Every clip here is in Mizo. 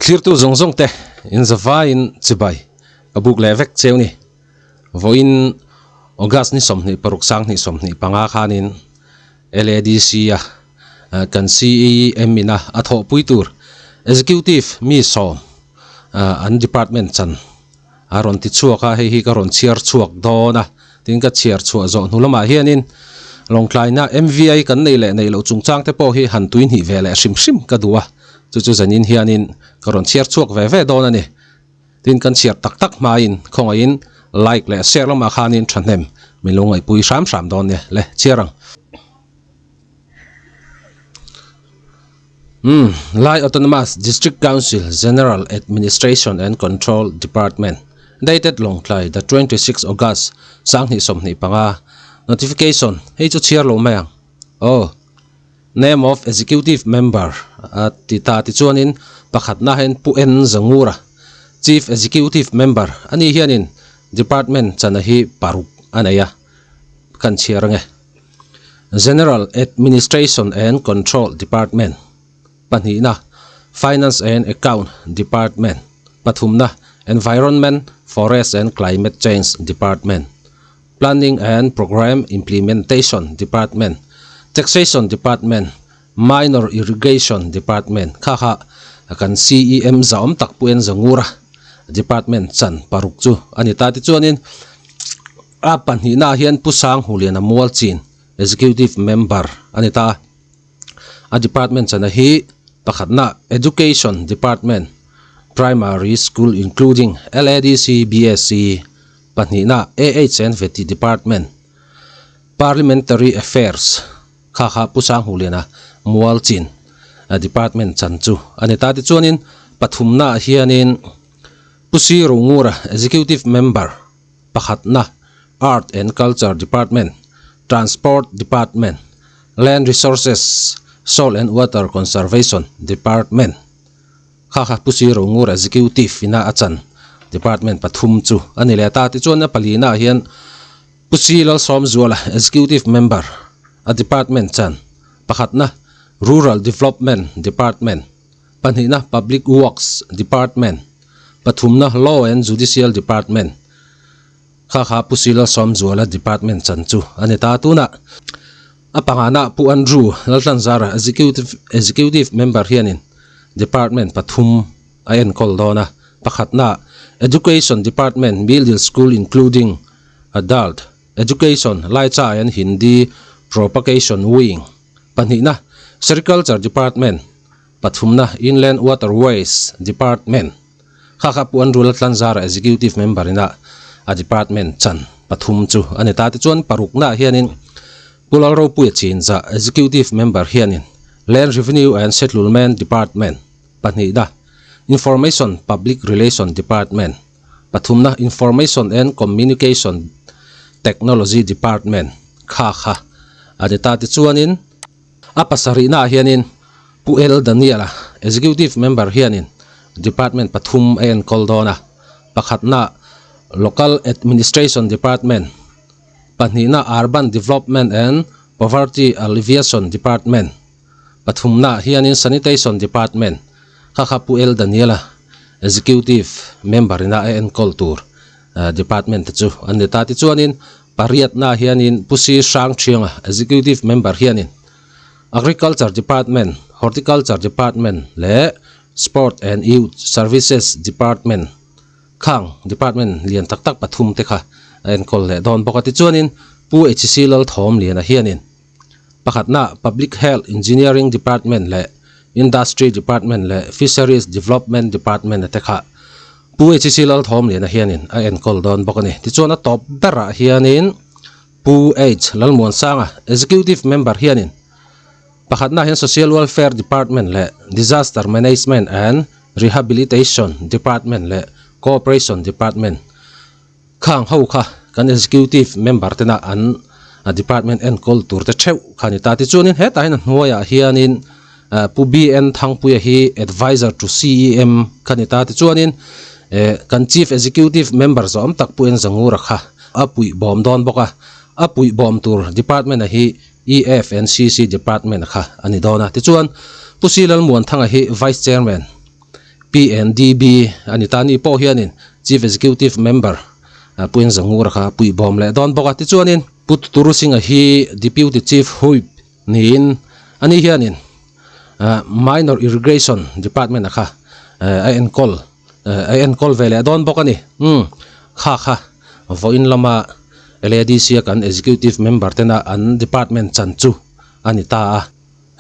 Thlirtu zawng zawng te in zavaiin chibai ka buk leh vek cheu ni. Vawiin August ni 26 2025 khanin LADC a kan CEM ina a thawhpui tur Executive mi sawm an department chan a rawn ti chhuak a, hei hi ka rawn chhiar chhuak dawn a, tin ka chhiar chhuah zawh hnu lamah hianin Lawngtlaina MVI kan nei leh neih loh chungchang te pawh hi han tui hnih ve leh hrim hrim ka duh a, chu chu zanin hianin ka rawn chhiar chhuak ve ve dawn a ni. Tin kan chhiar tak tak hmain khawngaihin like leh share lamah khanin thahnem min lo ngaihpui hram hram dawn nia le chhiar ang. Umm Lai Autonomous District Council General Administration and Control Department dated Lawngtlai the 26 August 2025 Notification hei chu chhiar lo mai ang aw Name of Executive Member a ti ta tichuanin pakhatna hian Pu N Zangura Chief Executive Member ani hianin Department chana hi paruk a nei a kan chhiar ange. General Administration and Control Department, pahnihna, Finance and Account Department, pathumna, Environment, Forest and Climate Change Department, Planning and Programme Implementation Department, Taxation Department, Minor Irrigation Department, kha kha kan CEM zahawm tak Pu En Zangura Department chan paruk chu a ni ta. Tichuanin A pahnihnaah hian Pu Sanghuliana Mualchin, Executive Member a ni ta. A department chana hi pakhatna Education Department, Primary School including LADC, BSc, pahnihna AH and Vety Department, Parliamentary Affairs kha kha Pu Sanghuliana Mualchin department chan chu a ni ta. Tichuanin pathumnaah hianin Pu Si Rongura, Executive Member, Pakhatna, Art and Culture Department, Transport Department, Land Resources, Soil and Water Conservation Department kha kha Pu Sir Rongur Executive ina a chan department pathum chu a ni leh ta. Tichuan a palina ah hian Pu Si Lalsawmzuala Executive Member a department chan pakhatna Rural Development Department, pahnihna Public Works Department, Pathumna Law and Judicial Department kha kha Pu Sila Sawmzuala department chan chu a ni ta. Tunah a pangana Pu Andrew Laltlanzara Executive Executive Member hianin department pathum a enkawl dawn a. Pakhatna Education Department Middle School including Adult Education Laicha and Hindi Propagation Wing. Pahnihna Sericulture Department Pathumna, Inland Waterways Department kha kha Pu Andrew Laltlanzara Executive Member ina a department chan pathum chu a ni ta. Tichuan paruknaah hianin Pu Lalropuia Chinza Executive Member hianin Land Revenue and Settlement Department pahnihna, Information Public Relation Department pathumna, Information and Communication Technology Department kha kha a ni ta. Tichuanin. A pasarihnaah hianin Pu L Daniel-a, Executive Member hianin Department pathum a enkawl dawn a, pakhatna Local Administration Department, pahnihna Urban Development and Poverty Alleviation Department, pathumna hianin Sanitation Department kha kha Pu L Daniel-a, Executive Member ina a enkawl tur Department te chu an ni ta. Tichuanin Pariatna hianin Pu Si Hrang Thianga, Executive Member hianin Agriculture Department, Horticulture Department leh Sport and Youth Services Department khang department lian tak tak pathum te kha a enkawl leh dawn bawk a. Tichuanin Pu HC Lalthawmliana hianin pakhatna Public Health Engineering Department leh Industry Department leh Fisheries Development Department te kha Pu HC Lalthawmliana hianin a enkawl dawn bawk a ni. Tichuan a tawp berah hianin Pu H Lalmuansanga, Executive Member hianin pakhatna hian Social Welfare Department leh Disaster Management and Rehabilitation Department leh Cooperation Department khang ho kha kan Executive Member tena an department enkawl tur te theuh kha a ni ta. Tichuanin hetah hian a hnuaiah hianin Pu BN Thangpuia hi Adviser to CEM kha ni ta. Tichuanin kan Chief Executive Member zawm tak Pu Enzangura kha a puih bawm dawn bawk a, a puih bawm tur department-a hi EFNCC department kha a ni dawn a. Tichuan Pu Si Lalmuanthanga hi Vice Chairman. PNDB a ni ta. Ani pawh hianin Chief Executive Member Pu Engzangura kha puihbawm leh dawn bawk a. Tichuanin Pu Tuturu Singh-a hi Deputy Chief Whip niin ani hianin Minor Irrigation Department-a kha a enkawl a enkawl ve leh dawn bawk a ni. Umm kha kha vawiin lama LADC a kan Executive Member tena an Department chan chu a ni ta a.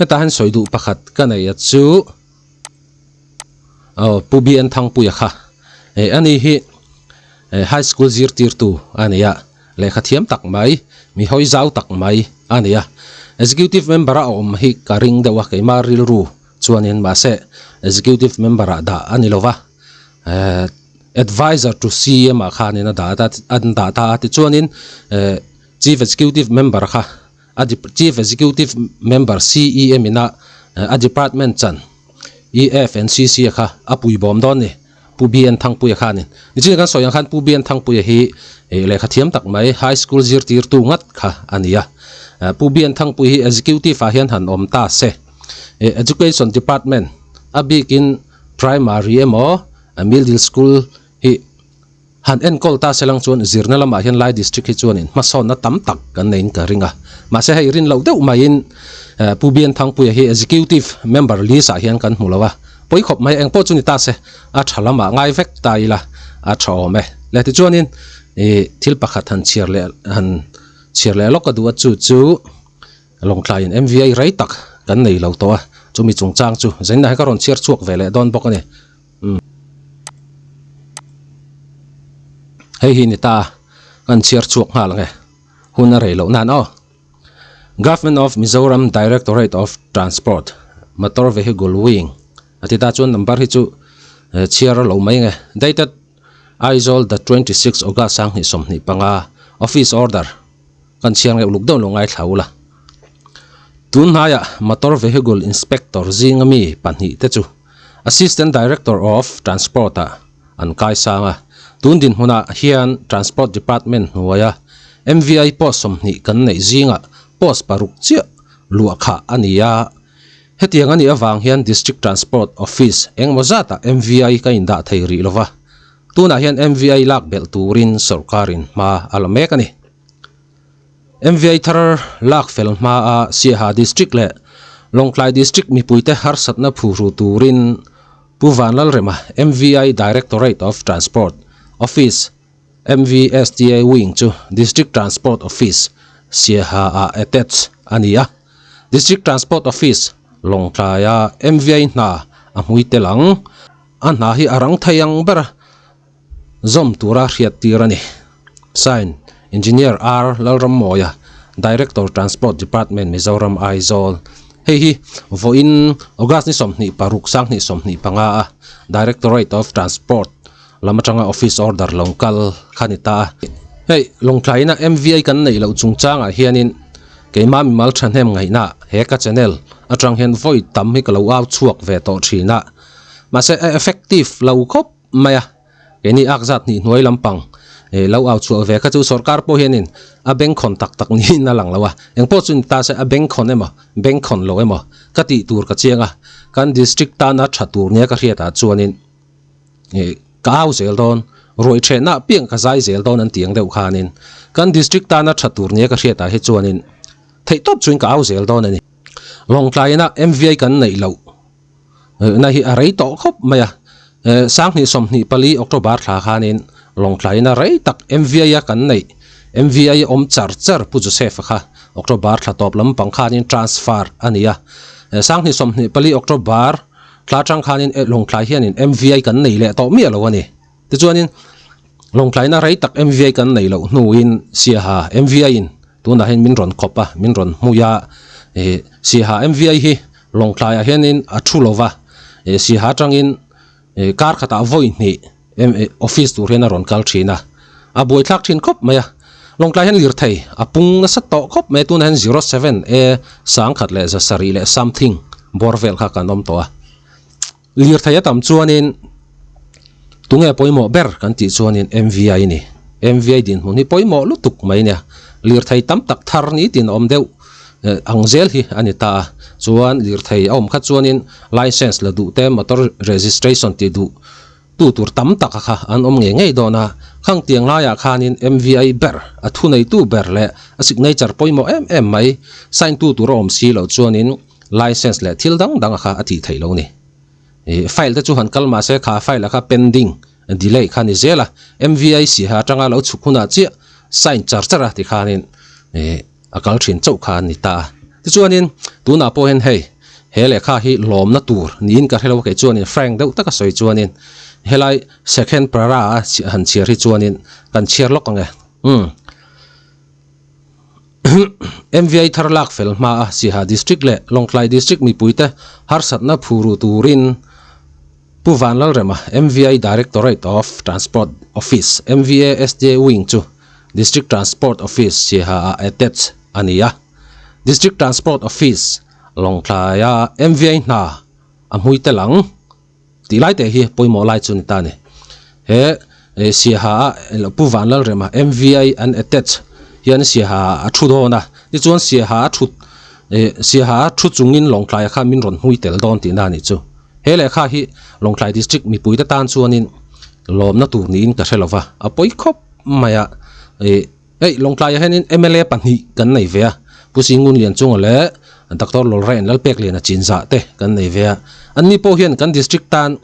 Hetah hian sawi duh pakhat ka nei a chu aw Pu BN Thangpuia kha eh ani hi eh High School zirtirtu a ni a, lehkha thiam tak mai, mi hawi zau tak mai a ni a. Executive Member a awm hi ka ring deuh a, keimah rilru chuanin mahse Executive Member ah dah a ni lo va, eh Adviser to CM ah khanin a dah an dah ta a, tichuanin eh Chief Executive Member kha A Chief Executive Member, CEM, ina a department chan EFNCC a kha a puibawm dawn ni. Pu BN Thangpuia kha a ni. Nichin kan sawi ang khan Pu BN Thangpuia hi lehkha thiam tak mai, High School zirtirtu ngat kha a ni a. Pu BN Thangpuia hi Executive ah hian han awm ta se. Education Department a bikin Primary emaw Middle School hi Han enkawl ta se lang chuan zirna lamah hian Lai District hi chuanin hmasawnna tam tak kan neiin ka ring a. Mahse hei rin loh deuh maiin Pu Bian Thangpuia hi Executive Member list ah hian kan hmu lo a. Pawi khawp mai engpawh chu ni ta se a tha lamah ngai vek ta ila a tha awm e. Le tichuanin ih thil pakhat han chhiar leh han chhiar leh lawk ka duh a chu chu Lawngtlaiin MVI rei tak kan nei lo tawh a chumi chungchang chu zaninah hian ka rawn chhiar chhuak ve leh dawn bawk a ni. Umm. Hei hi ni ta kan chhiar chhuak nghal ang e. Hun a rei loh nan aw. Government of Mizoram Directorate of Transport Motor Vehicle Wing a ti ta chuan number hi chu chhiar a lo mai ang e. Dated Aizawl the 26 August 2025 Office Order kan chhiar ngeuh luk deuh lo ngaithla ula. Tun hnaiah Motor Vehicle Inspector zinga mi pahnihte chu Assistant Director of Transport-ah an kaisang a, tun dinhmunah hian Transport Department hnuaia MVI post 20 kan neih zingah post paruk chiah luah khah a ni a. Hetiang a nih avang hian District Transport Office engemaw zatah MVI ka indah thei rih lova, tunah hian MVI lak belh turin sawrkarin hma a la mek a ni. MVI thar lak fel hmaa Siaha District leh Lawngtlai District mipuite harsatna phuhru turin Pu Vanlalrema MVI Directorate of Transport Office MVSTA Wing chu District Transport Office Siaha-ah attach a ni a. District Transport Office Lawngtlaia MVI hna a hmui tel ang. A hna hi a rang thei ang ber a. Zawm tura hriat tir a ni. Sign, Engineer R. Lalrammawia, Director Transport Department Mizoram Aizawl. Hei hi vawiin August ni 26 2025 a Directorate of Transport lam atanga office order lo kal kha ni ta a. Hei Lawngtlaina MVI kan neih loh chungchangah hianin keimah mimal thahnem ngaihna he ka channel atang hian vawi tam hi ka lo au chhuak ve tawh thin a. Mahse a effective lo khawp. mai a, keini ak zat hnih hnuai lampang eh lo au chhuah ve kha chu sorkar pawh hianin a bengkhawn tak tak niin a lang lo a, engpawh chu ni ta se a bengkhawn emaw bengkhawn lo emaw ka tih tur ka chiang a, kan district tana tha tur nia ka hriat ah chuanin eh ka au zel dawn, ruai thehna apiang ka zai zel dawn an tih ang deuh khanin kan district tana tha tur nia ka hriat ah hi chuanin theih tawp chuin ka au zel dawn a ni. Lawngtlaiina MVI kan neih loh. Na hi a rei tawh khawp mai a, 2024 October thla khanin Lawngtlaina rei tak MVI a kan neih, MVI awm char char Pu Joseph-a kha October thla tawp lampang khanin transfer a ni a, 2024 October thla atang khanin Lawngtlai hianin MVI kan nei leh tawh miah lo a ni. Tichuanin Lawngtlaina rei tak MVI kan neih loh hnuin Siaha MVI in tunah hian min rawn kawp a, min rawn hmui a, ih Siaha MVI hi Lawngtlaiah hianin a thu lo va, ih Siaha atangin ih kar khatah vawi hnih office tur hian a rawn kal thin a, a buaithlak thin khawp mai a. Lawngtlai hian lirthei a pung nasa tawh khawp mai a, tunah hian zero seven e sangkhat leh zasarih leh something bawr vel kha kan awm tawh a. Lirthei a tam chuanin tunge pawimawh ber kan tih chuanin MVI a ni. MVI dinhmun hi pawimawh lutuk mai nia. Lirthei tam tak thar ni tin a awm deuh. Ang zel hi a ni ta a, chuan lirthei a awm kha chuanin licence la duh te motor registration tih duh tu tur tam tak a kha an awm ngei ngei dawn a, khang tiang laiah khanin MVI ber a thuneitu ber leh a signature pawimawh em em mai sign tu tur a awm si loh chuanin licence leh thil dang dang a kha a tih theih lo ni. Ih file te chu han kal mahse kha file a kha pending delay kha ni zel a, MVI siha atanga lo chhuk hunah chiah sign char char a tikhanin ih. A kal thin chauh kha a ni ta a. Tichuanin, tunah pawh hian hei, he lehkha hi lawmna tur niin ka hre lo a kei chuanin frank deuh taka sawi chuanin helai second para a han chhiar hi chuanin kan chhiar lawk ang e. Umm. MVI thar lak fel hma a Siaha District leh Lawngtlai District mipuite harsatna phuru turin Pu Vanlalrema, MVI Directorate of Transport Office, MVA SDA Wing chu District Transport Office Siaha ah attach a ni a. District Transport Office Lawngtlaia MVI hna a hmui tel ang tih lai te hi pawimawh lai chu ni ta a ni. He Siaha ah Pu Vanlalrema MVI an attach hian Siaha ah a thu dawn a, tichuan Siaha a thut Siaha a thu chungin Lawngtlaia kha min rawn hmui tel dawn tihna a nih chu. He lehkha hi Lawngtlai District mipuite tan chuanin lawmna tur niin ka hre lova, a pawi khawp mai a. Ih, hei Lawngtlaiah hianin mla pahnih kan nei ve a, Pu Singun Lianchunga leh Doctor Lawlrain Lalpekliana Chinzah te kan nei ve a. Anni pawh hian kan district tan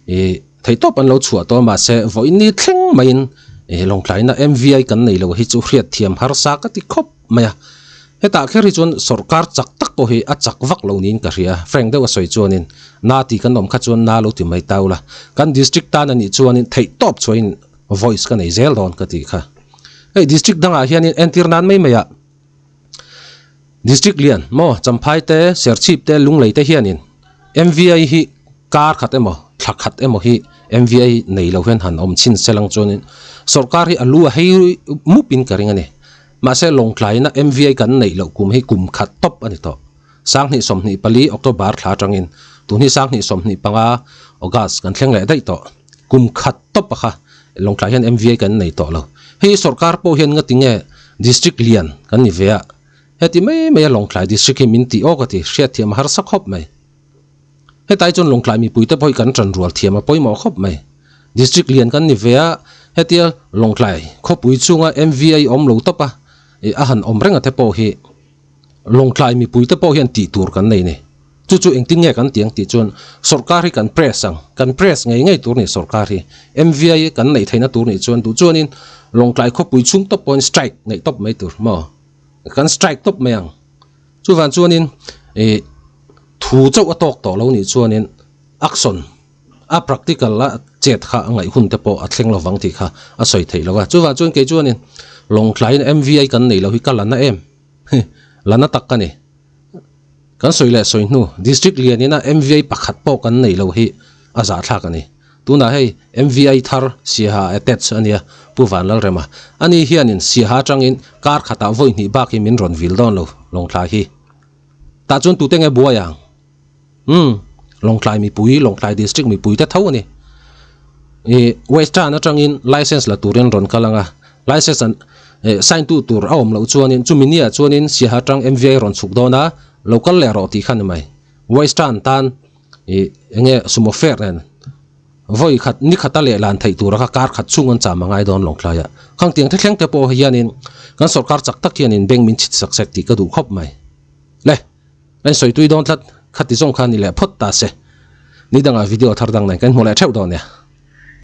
ih theihtawp an lo chhuah tawh a, mahse vawiin thleng maiin ih Lawngtlaina MVI kan nei lo hi chu hriatthiam harsa ka ti khawp mai a. Hetah kher hi chuan sorkar chak tak pawh hi a chak vak lo niin ka hria. Frank deuh a sawi chuanin na tih kan awm kha chuan na lo ti mai tau la. Kan district tan a nih chuanin theih tawp chhuahin voice ka nei zel dawn ka tih kha. Hei district dangah hianin entir nan mai maiah district lian maw Champhai te, Serchhip te, Lunglei te hianin MVI hi kar khat emaw thla khat emaw hi MVI nei lo hian han awm chhin se lang chuanin sorkar hi a lu a hei mupin ka ring a ni. Mahse Lawngtlaina MVI kan neih loh kum hi kum khat tawp a ni tawh. 2024 October thla atangin tun hi 2025 August kan thleng leh daih tawh. Kum khat tawp a kha Lawngtlai hian MVI kan nei tawh lo. Hei sorkar pawh hian nga tinge district lian kan ni ve a, heti mai mai a Lawngtlai district hi min tih awk a ti hriatthiam a harsa khawp mai. Hetlai chuan Lawngtlai mipuite pawh hi kan tan rual thiam a pawimawh khawp mai. District lian kan ni ve a, hetia Lawngtlai khawpui chunga MVI awm lo tawp a, ih a han awm reng a te pawh hi Lawngtlai mipuite pawh hian tih tur kan nei ni. Chu chu engtin nge kan tih ang tih chuan sorkar hi kan press ang, kan press ngei ngei tur ni sorkar hi. MVI kan neih theihna tur nih chuan duh chuanin Lawngtlai khawpui chhung tawp pawhin strike neih tawp mai tur maw? Kan strike tawp mai ang. Chuvang chuanin ih thu chauh a tawk tawh lo nih chuanin action a practical a chet kha a ngaih hun te pawh a thleng lovang tih kha a sawi theih lo a. Chuvang chuan kei chuanin Lawngtlaiin MVI kan neih loh hi ka la na em? La na tak ka ni. Kan sawi leh sawi hnu district lianina MVI pakhat pawh kan neih loh hi a zahthlak a ni. Tunah hei MVI thar Siaha attach a nia Pu Vanlalrema. Ani hianin Siaha atangin kar khatah vawi hnih bak hi min rawn vil dawn lo Lawngtlai hi. Tah chuan tute nge buai ang? Umm Lawngtlai mipui, Lawngtlai district mipui te tho a ni. Ih Western atangin license la turin rawn kal ang a, license an eh sign tu tur a awm loh chuanin chumi niah chuanin Siaha atang MVI rawn chhuk dawn a, lo kal leh rawh tih kha ni mai. Western tan Ih enge sumo fare nen vawi khat ni khata leh lan theih tura kha kar khat chhung an cham a ngai dawn Lawngtlai ah. Khang tiang thleng te pawh hianin kan sorkar chak tak hianin bank min chhit sak sek tih ka duh khawp mai. Le kan sawi tui dawn tlat khati zawng kha ni leh phawt ta se. Ni dangah video thar dang nen kan hmu leh theuh dawn nia.